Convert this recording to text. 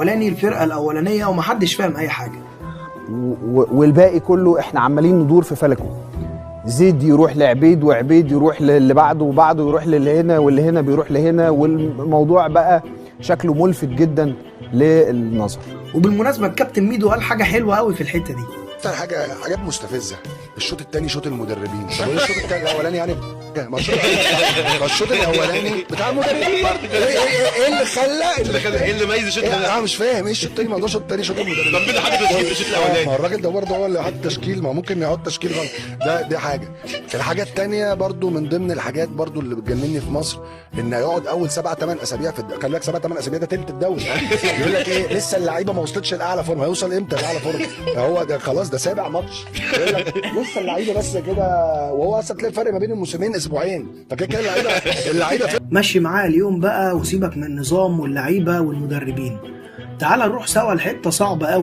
الاولاني، الفرقة الاولانيه، ومحدش فاهم اي حاجه. والباقي كله احنا عمالين ندور في فلكه. زيد يروح لعبيد، وعبيد يروح للي بعده، وبعده يروح للي هنا، واللي هنا بيروح لهنا، والموضوع بقى شكله ملفت جدا للنظر. وبالمناسبة الكابتن ميدو قال حاجة حلوة قوي في الحتة دي. اكتر حاجة حاجات مستفزه، الشوط الثاني شوط المدربين. طب ايه الشوط الثاني الاولاني يعني؟ ما الشوط الاولاني بتاع المدربين برضه. ايه اللي خلى ايه اللي ميز الشوط انا مش فاهم ايه الشوط الثاني؟ ما ده الشوط الثاني شوط المدربين. طب مين اللي حاطط تشكيل الشوط الاولاني؟ ما الراجل ده برضه هو اللي حاطط تشكيل، ما ممكن يحط تشكيل غلط. ده دي حاجه. الحاجة الثانية برضه من ضمن الحاجات برضه اللي بتجنني في مصر، ان هيقعد اول 7 8 اسابيع في خلي بالك 7 8 اسابيع ده تلت الدوري. يقول لك ايه لسه اللعيبة ما وصلتش لاعلى فورمه. هيوصل امتى لاعلى فورمه؟ هو ده خلاص ده سابع ماتش، يقول لك لسه اللعيبة بس كده، وهو اصلا تلاقي الفرق ما بين الموسمين اسبوعين، فكده كده اللعيبة ماشي معاه اليوم بقى، وسيبك من النظام واللعيبة والمدربين، تعال نروح سوا لحته صعبة قوي.